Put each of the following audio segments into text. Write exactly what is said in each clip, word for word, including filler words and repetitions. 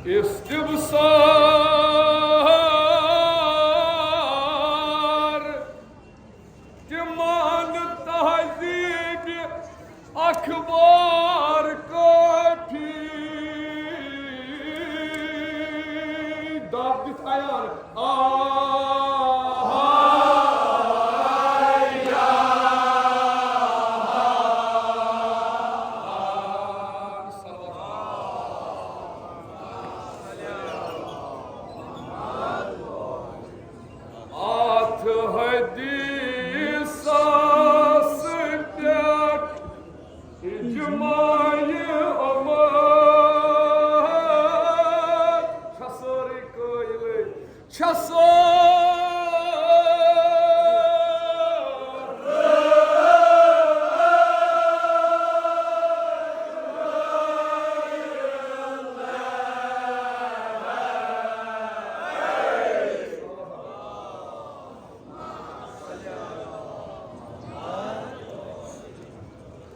استبصار تِمن تہذیٖب اخبار کٲفی دب دِتھ عیار۔ آ، اتھ حدیثس پٮ۪ٹھ اجماع امت چھا سٲرٕے قٲیلٕے، چھا سٲرٕے۔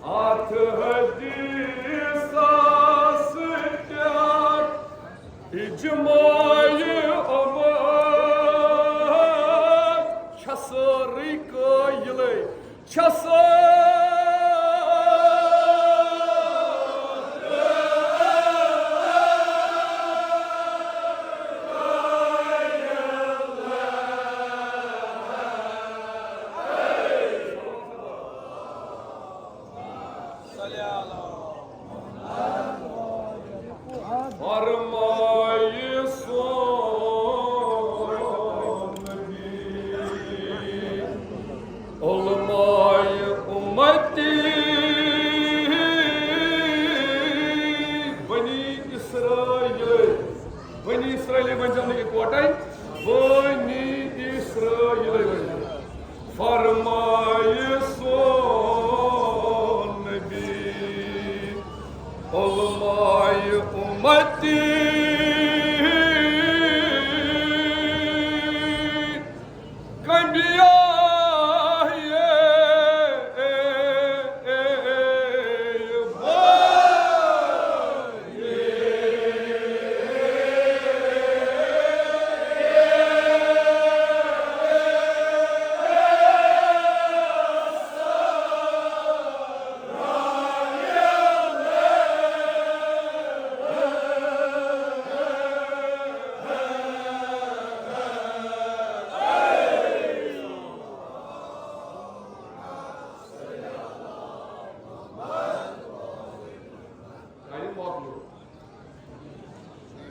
اتھ حدیثس پٮ۪ٹھ اجماع امت چھا سٲرٕے قٲیلٕے، چھا سٲرٕے۔ فرمایہِ سون نبی، علماء امتی، بنی اسرائیل، بنی اسرائیل ؤنۍ زیو نہٕ اِکوٹے، بنی اسرائیل ؤنۍ زیو۔ فرمایہِ سون نبی، علماء امتی، کمبیا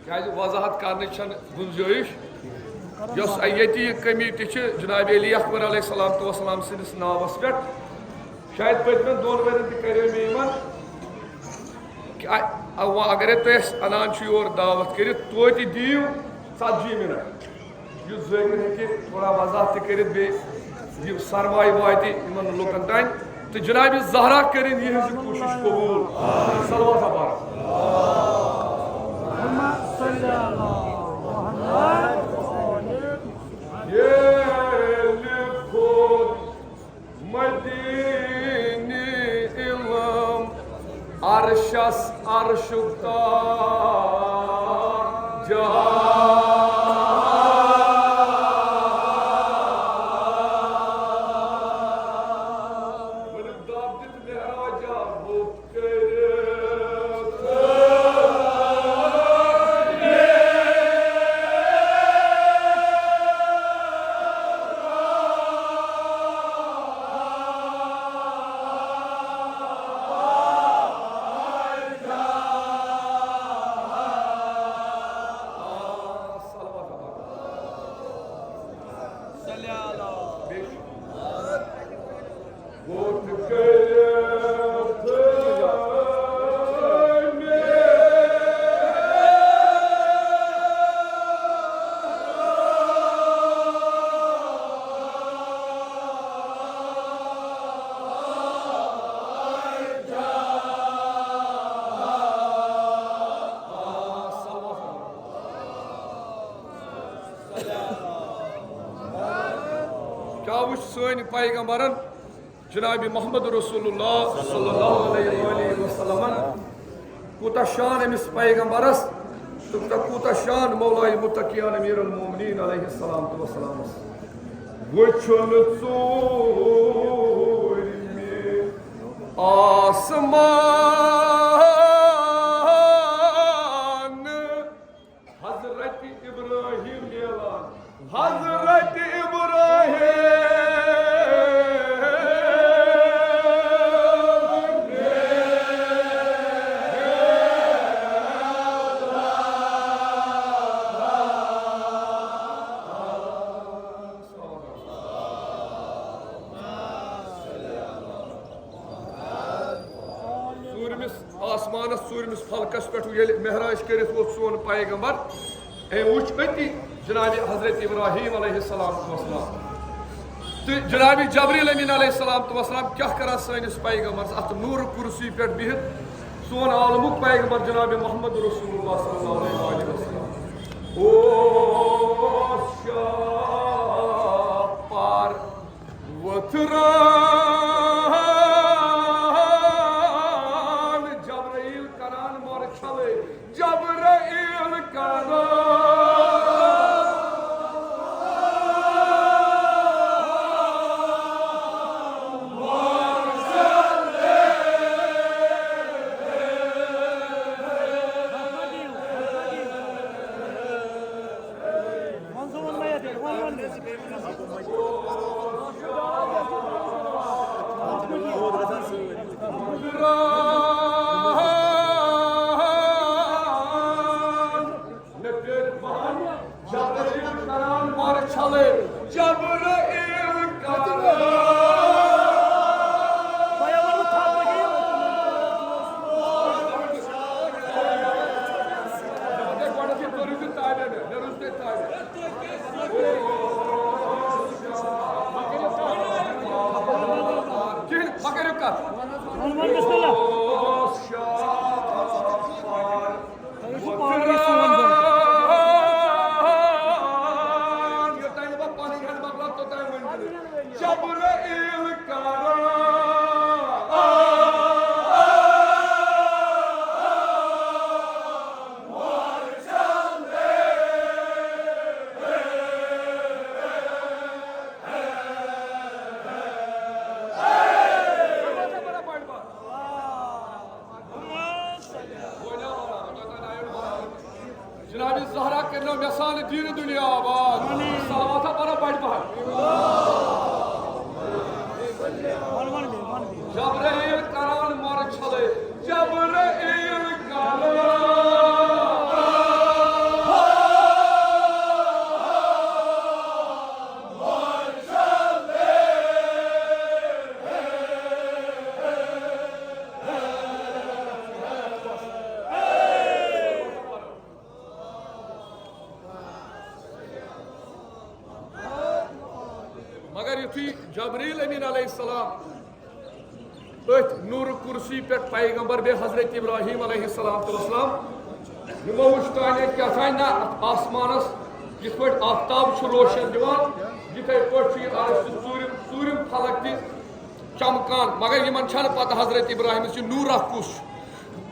کیازِ وضاحت کرنٕچ چھنہٕ گُنجٲیِش۔ یۄس ییٚتہِ یہِ کٔمی تہِ چھِ جناب علی اکبر علیہ الصلوۃ والسلام سٕنٛدِس ناوَس پٮ۪ٹھ، شاید پٔتمٮ۪ن دۄن ؤرین تہِ کریو مےٚ یِمن کہ اَ-، اَ-، وۄنۍ اگرے تُہۍ اَسہِ اَنان چھِو یور دعوت کٔرِتھ، توتہِ دِیِو ژتجی منٹ۔ یُس ذٲکِر ہیٚکہِ تھوڑا وضاحت تہِ کٔرِتھ، بیٚیہِ یہِ سرمایہِ واتہِ یِمن لُکن تام۔ تہٕ جناب زہرا کٔرِن یِہٕنٛز یہِ کوٗشِش قبوٗل۔ صلوات پَر۔ ییٚلہِ کھوٚت مدینی علم عرشس عرشُک تاج۔ ؤلِو دب دِتھ معراجا بُتھ کٔرِتھ۔ کیٛاہ وٕچھ سٲنۍ پیغمبرن؟ جناب محمد رسول اللہ صلی اللہ علیہ وآلہ وسلمن کوٗتاہ شان أمِس پیغمبرس، تہٕ کوٗتاہ شان مولای متقیان امیر المومنین علیہ السلام تہٕ وسلامس۔ وٕچھُن ژوٗرمہِ آسمان حضرت ابراہیم میلان۔ حضرت ابراہیم۔ ژوٗرمِس آسمانس، ژوٗرمِس فلکس پٮ۪ٹھ ییٚلہِ معراج کٔرِتھ ووٚتھ سون پیغمبر، أمۍ وُچھ أتی جناب حضرت ابراہیم علیہ السلام وسلام تہٕ جناب جبریل امین علیہ السلام تہٕ وسلام کیٛاہ کران سٲنِس پیغمبرس اتھ نور کرسی پٮ۪ٹھ بِہِتھ؟ سون عالمُک پیغمبر جناب محمد رسول اللہ صلی اللہ علیہ وسلم اوس شاہ پار وۄتھران۔ جبرائیل کران مۄرٕ چھلے، جبرائیل کران۔ کِہیٖنۍ، مہ کٔرِو کَتھ۔ وَن، وَن، بِسمِ اللہ۔ تۄہہِ چھُو پانہٕ ؤنۍ سون ضوٚرَتھ۔ یوٚتام نہٕ بہٕ پَنٕنۍ ہَن مۄکلاو، توٚتام ؤنۍ زِ جبرائیل کران۔ جناب زہرا کٔرنو مےٚ سان دیٖنہٕ دُنیا آباد۔ صلوات ہا پرو بڑِ پہن۔ جبرائیل کران مۄرٕ چھلے، جبرائیل کران۔ مگر یُتھُے جبریل امین علیہ السلام أتھۍ نور کرسی پٮ۪ٹھ پیغمبر بیٚیہِ حضرت ابراہیم علیہ السلام تہٕ وسلام، یِمو وُچھ تانۍ کیٛاہ تانۍ نہ اَتھ آسمانس یِتھ پٲٹھۍ آفتاب چھُ روشن دِوان، یِتھے پٲٹھۍ چھُ یہِ عرش تہٕ ژوٗرِم، ژوٗرِم فلک تہِ چمکان، مگر یِمن چھنہٕ پتہ حضرت ابراہیمس یہِ نورہ کُس چھُ۔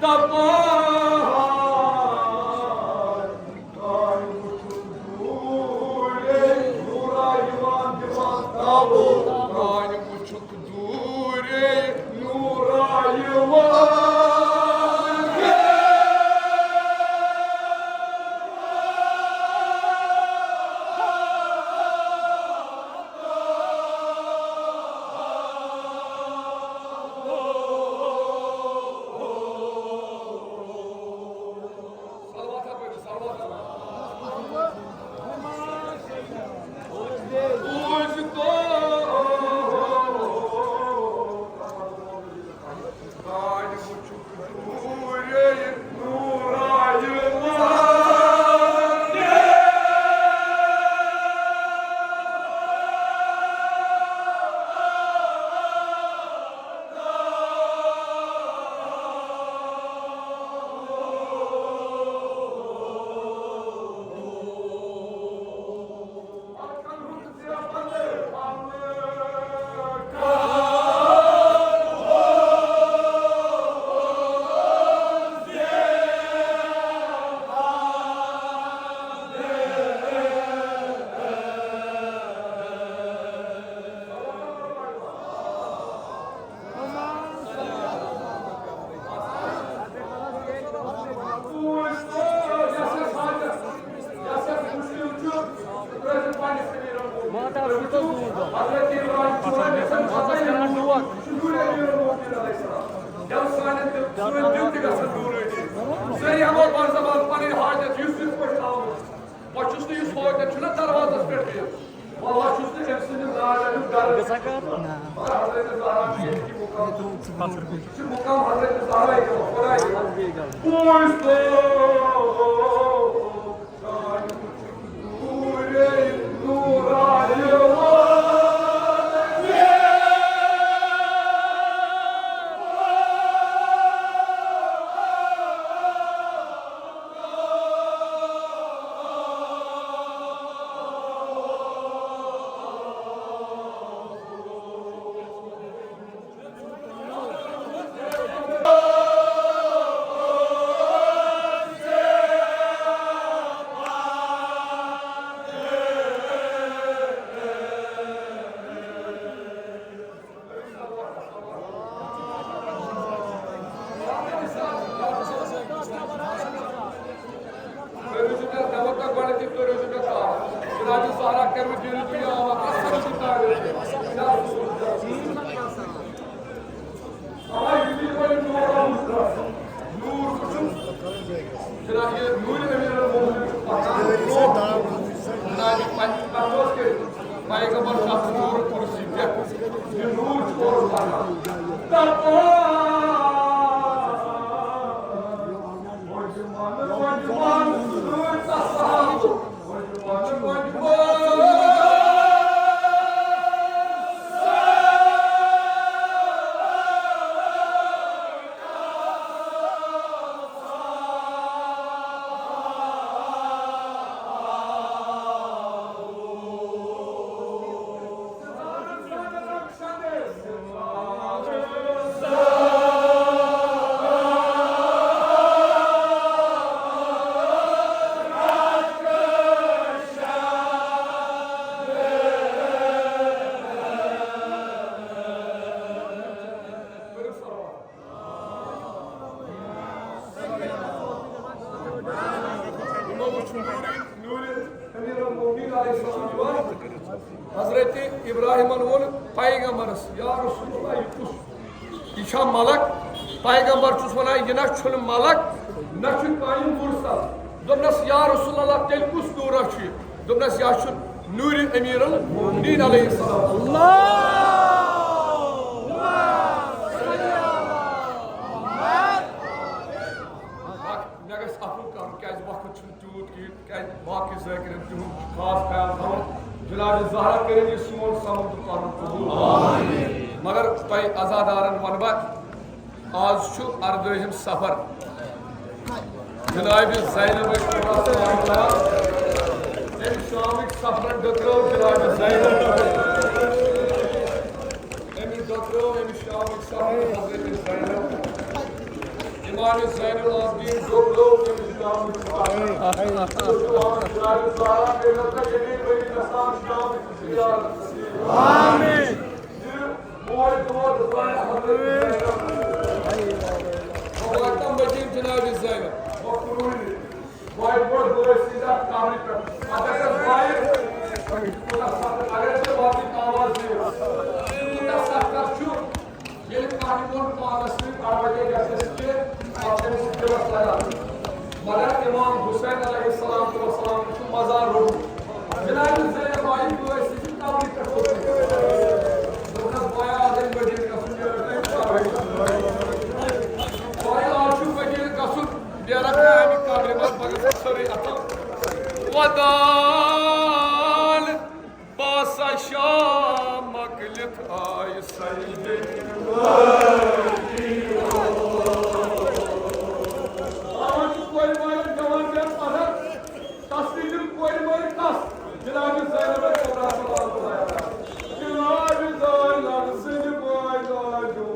دپان، کانہِ وُچھُکھ دوٗرے، نورہ یِوان دِوان تابو۔ کانہِ وُچھُکھ دوٗرے، نورہ یِوان۔ سٲنۍ دِل تہِ گژھن دوٗرٲنی۔ سٲری ہٮ۪مو بر زبان پنٕنۍ حاجت، یُس یِتھ پٲٹھۍ آمُت۔ بہٕ چھُس نہٕ یُس ہوتٮ۪ن چھُنہ دروازس پٮ۪ٹھ بِہِتھ، بہٕ چھُس نہٕ أمۍ سٕنٛدِ ناوِ اَمیُک درد۔ مگر حضرت زہرا چھِ ییٚتہِ مُقام۔ یہِ چھُ مُقام حضرت زہرا یہِ خۄداے۔ پوٗژۍ تو تُہۍ روٗزِو مےٚ، مےٚ ووٚن تۄہہِ گۄڈٕنیتھٕے، تُہۍ روٗزِو مےٚ تام۔ جناب زہرا کَرِ وۄنۍ دِلہِ دُنیا آمد، اَصٕل چھُ تَوے۔ آ، یہِ چھُ یِوان یہِ نوٗر آمُت۔ نوٗر چھُ، جناب، یہِ نوٗرِ أمیٖر المومنیٖن چھُ پَکان برٛونٛہہ۔ جناب، یہِ پَنٕنہِ پَتہٕ اوس کٔرِتھ۔ پیغمبر چھُ اَتھ نوٗر کُرسی پٮ۪ٹھ۔ یہِ نوٗر چھُ اورٕ پَکان۔ دَپان، یِمو وُچھ نوٗرِ، نوٗرِ امیر المومنین علیہ السلام یِوان۔ حضرت ابراہیمن ووٚن، پیغمبرس، یا رسول اللہ، یہِ کُس؟ یہِ چھا ملک؟ پیغمبر چھُس ونان، یہِ نہ چھُنہٕ ملک، نہ چھُ کانٛہہ مرسل۔ دوٚپنس، یا رسول اللہ، تیٚلہِ کُس نوٗرا چھُ یہِ؟ دوٚپنس، یہِ چھُ نوٗرِ امیر المومنین علیہ السلام۔ مےٚ گژھِ عفو کرُن، کیازِ وقت چھُنہٕ تیوٗت کِہیٖنۍ، کیازِ باقٕے ذاکرین تِہُنٛد چھُ خاص خیال تھاوُن۔ جناب زہرا کٔرِو یہِ سون سمُن تہٕ پنُن قبول۔ مگر تۄہہِ عزادارن ونہٕ بہٕ، آز چھُ اردٲہِم صفر۔ جناب زینب، أمۍ شامٕکۍ صفرن ڈٔکرٲو جناب زینب۔ أمِس ڈٔکرٲو أمِس شامٕکۍ صفرن حضرت زینب۔ امام زین العابدین ڈوٚکرٲو أمِس شامٕکۍ صفرن۔ تُہۍ چھِو آمٕتۍ جناب زہرا کٔرِو تۄہہِ ییٚمہِ ؤری گژھان شامٕکۍ زیارت۔ آمین۔ یہِ موج دود زانہِ حضرت زینب۔ وۄنۍ واتہِ مدیٖنہٕ جناب زینب۔ وۄنۍ کُنوُہمہِ۔ وۄنۍ ووت بٲے سٕنٛدِ اَتھ قبرِ پٮ۪ٹھ۔ اگر ژےٚ بایہِ کوٗتاہ سخت، اگر ژےٚ واتنٕچ آواز دِیو، یہِ کوٗتاہ سخت چھُ، ییٚلہِ کانٛہہ ووٚن پانَس سۭتۍ، اَوَے گژھِ اَسہِ کینٛہہ، پَتہٕ چھِ أمِس دِلَس لَگان۔ مگر امام حسین علیہ الصلوۃ والسلام چھُ مزار روٚٹمُت۔ جناب زینب آیہِ بٲے سٕنٛدِ قبرِ پٮ۪ٹھ ووٚتھمُت۔ دوٚپنَس، "بایہِ، آز ہے مدیٖنہٕ گژھُن، یہِ رَٹہِ أمۍ قبرِ منٛز۔ بایہِ، آز چھُ مدیٖنہٕ گژھُن، یہِ رَٹہِ أمہِ قبرِ منٛز، بہٕ گژھٕ سٲرٕے اَتھٕ ودان۔" باسا شام مۄکلِتھ آیہِ سجدٕ۔ آمُت چھُ کورِ مٲلِس جوان بے پَتھر، تَس تہِ دیُن کورِ مٲلِس تَس۔ جناب زینب کبریٰ سلام خدایَس۔ جناب زینب سٕنٛدِ بٲے لاجُن۔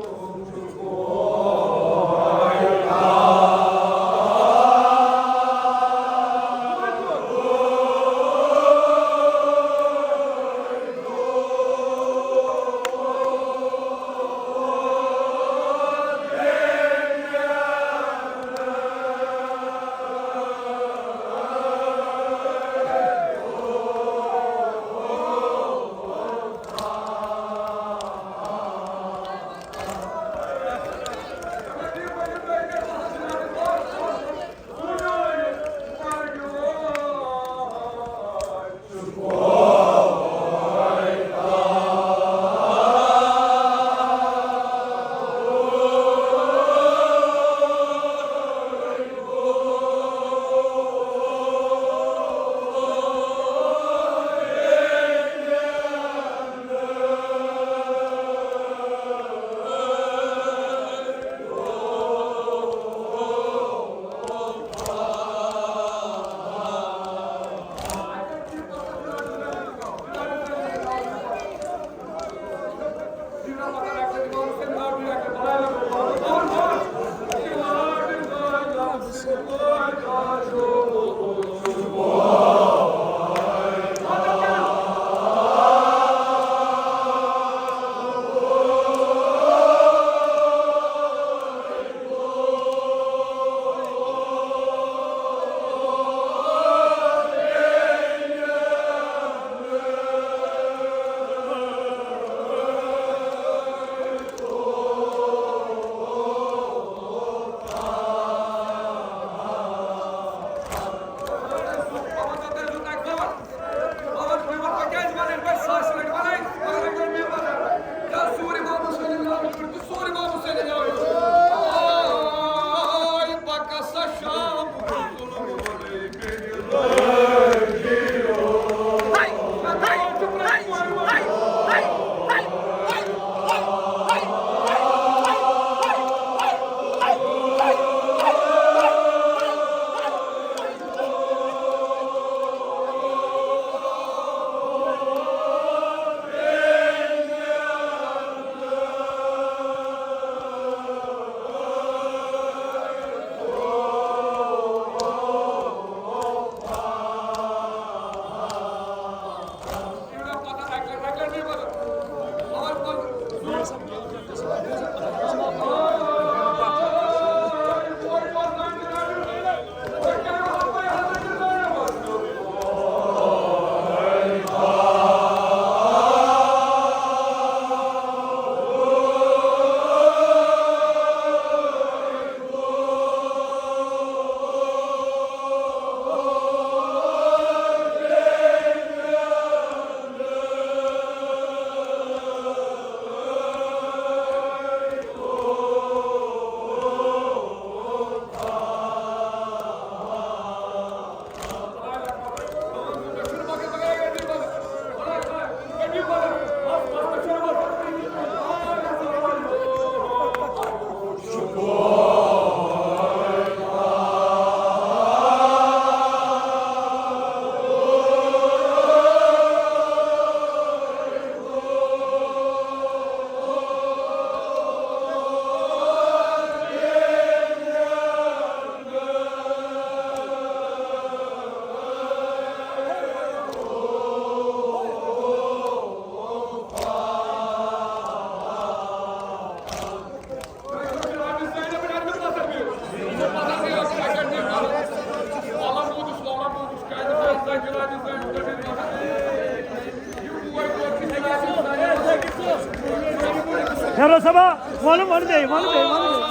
پھیرو صٲبا، وَنہٕ، وَنہٕ بیٚیہِ، وَنہٕ بیٚیہِ، وَنہٕ بیٚیہِ۔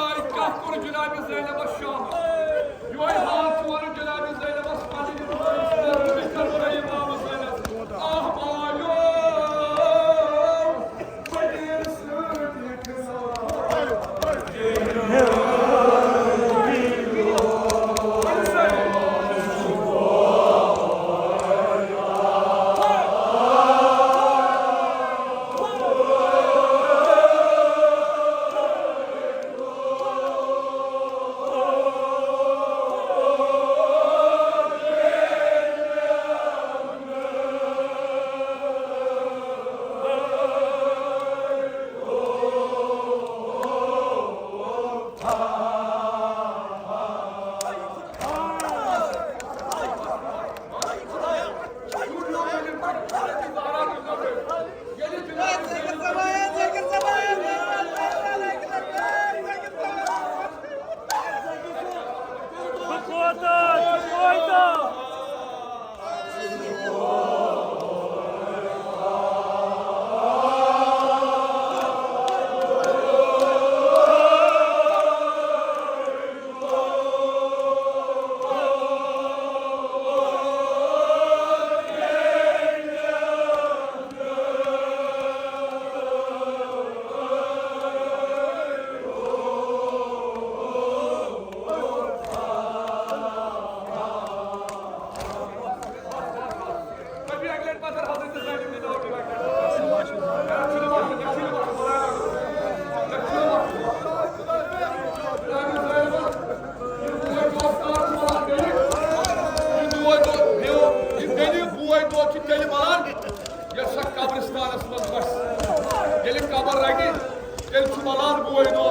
آے، کَتھ کوٚر جناب زینبَس شامَس؟ یِہوٚے حال چھُ وَنُن جناب زینبَس پنٛنہِ امام حسینَس۔ آہ، بایو، ییٚلہِ سۄ قبرستانس منٛز وسہِ، ییٚلہِ قبر رٹہِ، تیٚلہِ چھُ ولان بوے دۄہ۔